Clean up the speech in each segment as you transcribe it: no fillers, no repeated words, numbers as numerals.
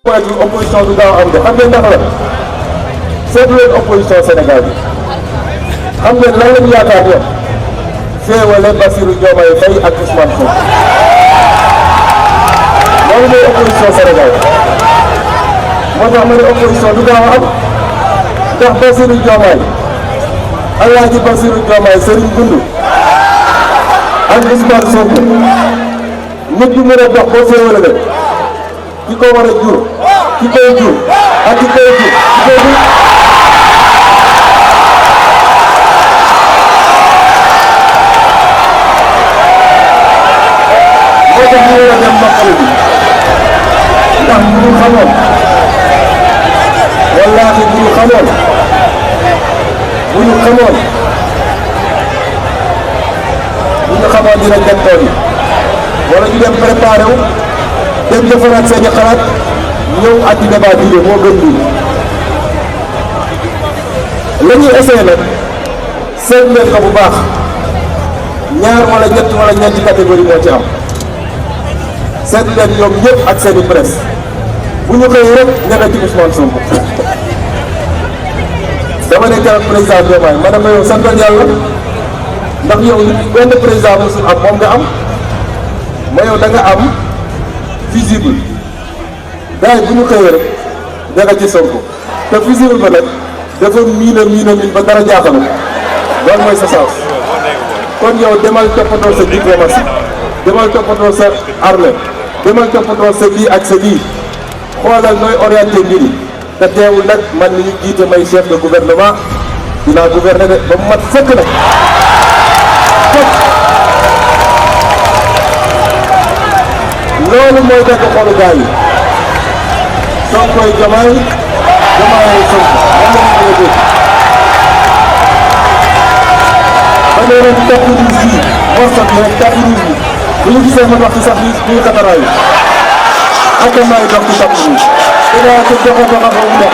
opposition du gaaw am de xam ngeen ndax la seetlu leen opposition Sénégal bi xam ngeen lan lañu yaakaar ñoom féewale Bassirou Diomaye Faye ak Ousmane Sonko loolu mooy opposition Sénégal moo tax ma ne opposition du gaaw am ndax Bassirou Diomaye Alaaji Bassirou Diomaye Serigne Goundou ak Ousmane Sonko nit bi mën a dox boo féewale leen ki ko war a jur ki koy jur ak ki koy jur moo tax ñu war a dem noppalu bi ndax bu ñu xamoon wallaahi bu ñu xamoon dinañ dem tool yi wala ñu dem préparé wu dem defaraat seen i xalaat ñëw andi débat bi moo gën lii la ñuy essayé nag seet leen ko bu baax ñaar wala ñett wala ñeenti catégorie moo ci am seet leen ñoom ñëpp ak seen i presse bu ñu xëyee rek ñebe ci Ousmane Sonko dama ne keroog président Diomaye ma ne ko yow santal yàlla ndax yow benn président mosul am moom nga am ma yow da nga am visible gars yi bu ñu xëyee rek danga ci Sonko te visible ba nag dafa miin ba dara jaaxal loolu mooy sa sens kon yow demal toppatoo sa diplomatie demal toppatoo sa armée demal toppatoo sa lii ak sa lii xoolal nooy orienté mbir yi te teewul nag man mi ñu jiite may chef de gouvernement dinaa gouverner de ba mu mat fekk nag loolu mooy dëkk xolu gars yi Sonkoy Diomaye Diomaye Sonko wala ñu koy dégg ba ne ren tapis rouge bi morceau bi rek tapis rouge bi bu ñu gisee man waxtu sax ñuy xataraayu ak may dox ci tapis rouge dinaa ko doxa ba mu dox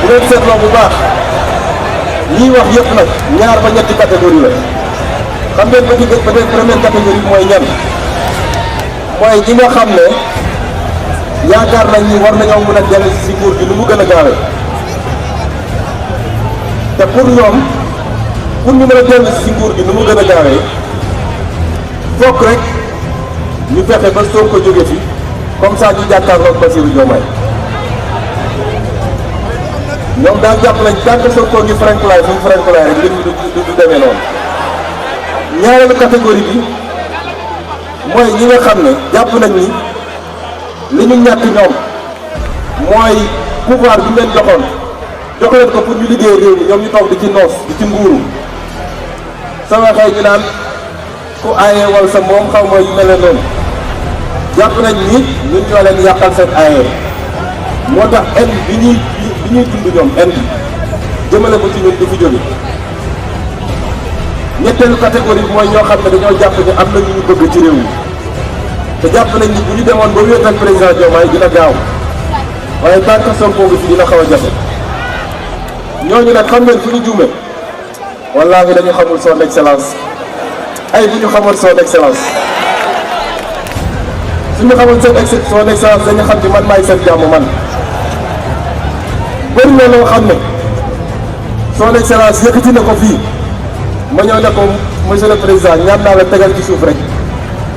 bu leen seetloo bu baax ñiy wax yëpp nag ñaar ba ñetti catégorie la xam ngeen peut-être première catégorie mooy ñan mooy ñi nga xam ne yaakaar nañ ni war nañoo mën a dellu si nguur gi nu mu gën a gaawee te pour ñoom pour ñu mën a dellu si nguur gi nu mu gën a gaawee fokk rek ñu fexe ba Sonko jóge fi comme ça ñu jàkkaarloog Bassirou Diomaye ñoom daal jàpp nañ tant que Sonko ngi frankulaay fu mu frankulaay rek mbir mi du demee noonu ñaareelu catégorie bi mooy ñi nga xam ne jàpp nañ ni li ñu ñàkk ñoom mooy pouvoir bi ñu leen joxoon jox leen ko pour ñu liggéey réew mi ñoom ñu toog di ci noos di ci nguuru sa waxee ñu naan ku aaye wal sa moom xaw ma yu mel ne noonu jàpp nañ ni ñun ñoo leen yàqal seen aaye moo tax indi bi ñuy dund ñoom indi jëmale ko ci ñun du fi jóge ñetteelu catégorie bi mooy ñoo xam ne dañoo jàpp ni am na ñu ñu bëgg ci réew mi te jàpp nañ ni bu ñu demoon ba wéetal président Diomaye dina gaaw waaye tant que Sonko ngi fi dina xaw a jafe ñooñu nag xam ngeen fu ñu juume wallaahi dañu xamul son excellence ay bu ñu xamoon son excellence suñu xamoon son excellence dañu xam ni man maay seen jàmm man bëri na loo xam ne son excellence yëkkati na ko fii ma ñëw ne ko monsieur le président ñaan naa la tegal ci suuf rek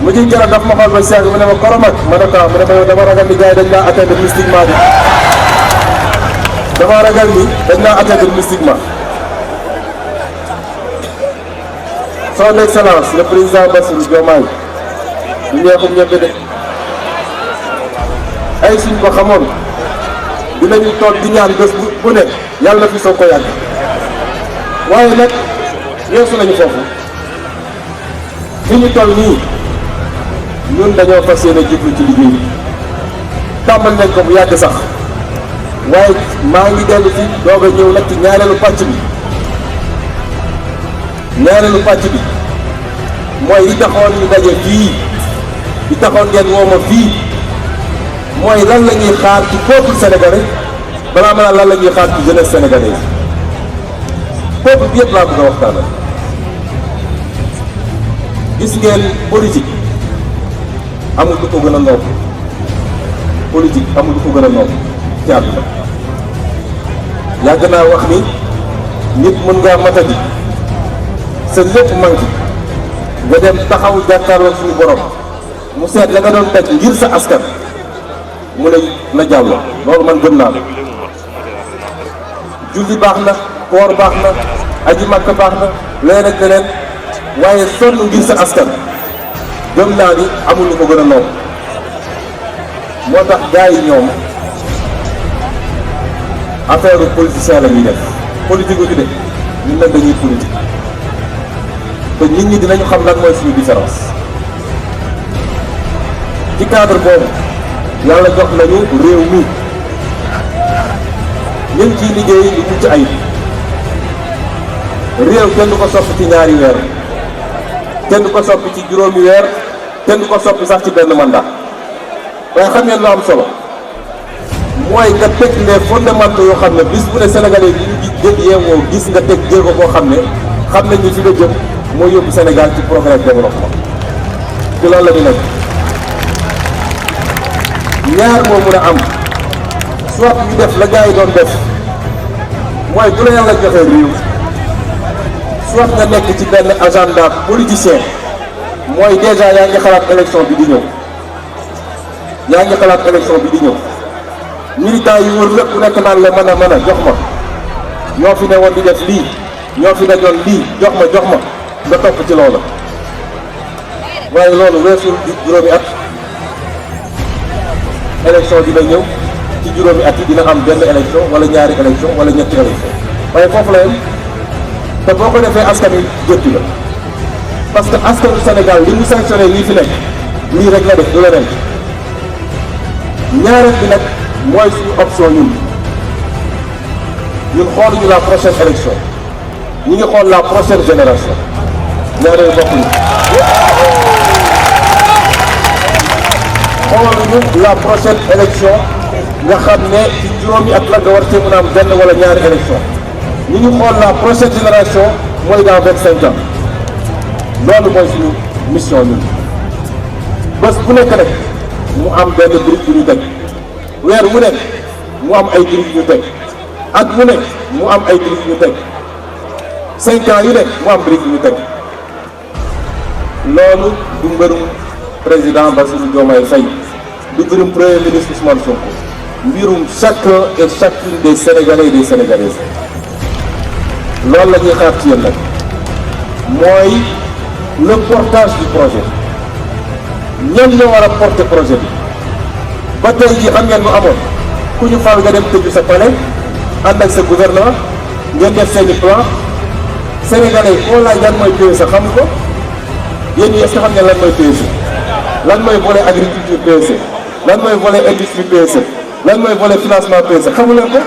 mu ji keroog daf ma xool ba si mu ne ma koromak ma ne ko mu ne ma yow dama ragal ni gars yi dañ laa atteindre mystiquement bi dama ragal ni dañ naa atteindre mystiquement. Son Excellence le président Bassirou Diomaye du ñeexum ñebe de ay suñ ko xamoon dinañu toog di ñaan bés bu ne yàlla na fi soo ko yàgg waaye nag weesu nañu foofu fi ñu toll nii ñun dañoo fas yéene jublu ci liggéey bi tàmbali nañ ko bu yàgg sax waaye maa ngi dellu ci doog a ñëw nag ci ñaareelu pàcc bi. ñaareelu pàcc bi mooy li taxoon ñu daje fii li taxoon ngeen woo ma fii mooy lan la ñuy xaar ci peuple sénégalais balaa ma lan la ñuy xaar ci jeunesse sénégalaise peuple bi yëpp laa bëgg a waxtaanal. gis ngeen politique amul lu ko gën a noob politique amul lu ko gën a noob ci àdduna yàgg naa wax ni nit mën ngaa matadi sa lépp manqué nga dem taxaw jàkkaarloo suñu borom mu seet la nga doon daj ngir sa askan mu ne na jàll loolu man gëm naa la. julli baax na koor baax na aji makka baax na leneen ak leneen waaye sonn ngir sa askan gëm naa ni amul lu ko gën a noonu. moo tax gars yi ñoom affaire politicien la ñuy def politique gu ñu de ñun nag dañuy politique. te nit ñi dinañu xam lan mooy suñu différence ci cadre boobu yàlla jox nañu réew mi ñu ngi ciy liggéey lu mucc ayib réew kenn du ko soppi ci ñaari weer kenn du ko soppi ci juróomi weer kenn du ko soppi sax ci benn mandat waaye xam ngeen lu am solo mooy nga teg les fondamentaux yoo xam ne bis bu ne Sénégalais yi ñu jël yeewoo gis nga teg jéego boo xam ne xam nañ ni fi nga jëm moo yóbbu Sénégal ci progrès développement ci loolu la ñu nekk. ñaar moo mun a am soit ñu def la gars yi doon def mooy bu la yàlla joxee réew soit nga nekk ci benn agenda politicien mooy déjà yaa ngi xalaat élection bi di ñëw yaa ngi xalaat élection bi di ñëw militant yi wër lépp ku nekk naan la mën a jox ma ñoo fi ne woon di def lii ñoo fi dajoon lii jox ma nga topp ci loolu waaye loolu weesul juróomi at élection dina ñëw ci juróomi at yi dina am benn élection wala ñaari élection wala ñetti élection waaye foofu la yem te boo ko defee askan wi jëtti la parce que askanu Sénégal li ñu sanctionné lii fi nekk lii rek la def du leneen ñaareel bi nag mooy suñu option ñun xooluñu la prochaine élection ñi ngi xool la prochaine génération ñaareel bokkuñu xooluñu la prochaine élection nga xam ne ci juróomi at la nga war cee mën a am benn wala ñaari élection ñi ngi xool la prochaine génération mooy dans 25 ans loolu mooy suñu mission ñun bés bu nekk rek mu am benn brique yu ñu teg weer mu nekk mu am ay brique yu ñu teg at mu nekk mu am ay brique yu ñu teg 5 ans yu nekk mu am brique yu ñu teg loolu du mbërum président Bassirou Diomaye Faye du mbirum premier ministre Ousmane Sonko mbirum chacun et chacune des Sénégalais et des Sénégalaises loolu la ñuy xaar ci yéen nag mooy le portage du projet ñan ñoo war a porter projet bi ba tey jii xam ngeen lu amoon ku ñu fal nga dem tëju sa palais ànd ak sa gouvernement ngeen def seeni plan sénégalais koo laaj lan mooy PSE xam ko yéen ñi est-ce que xam ngeen lan mooy PSE lan mooy volet agriculture PSE lan mooy volet industrie PSE lan mooy volet financement PSE xamu leen ko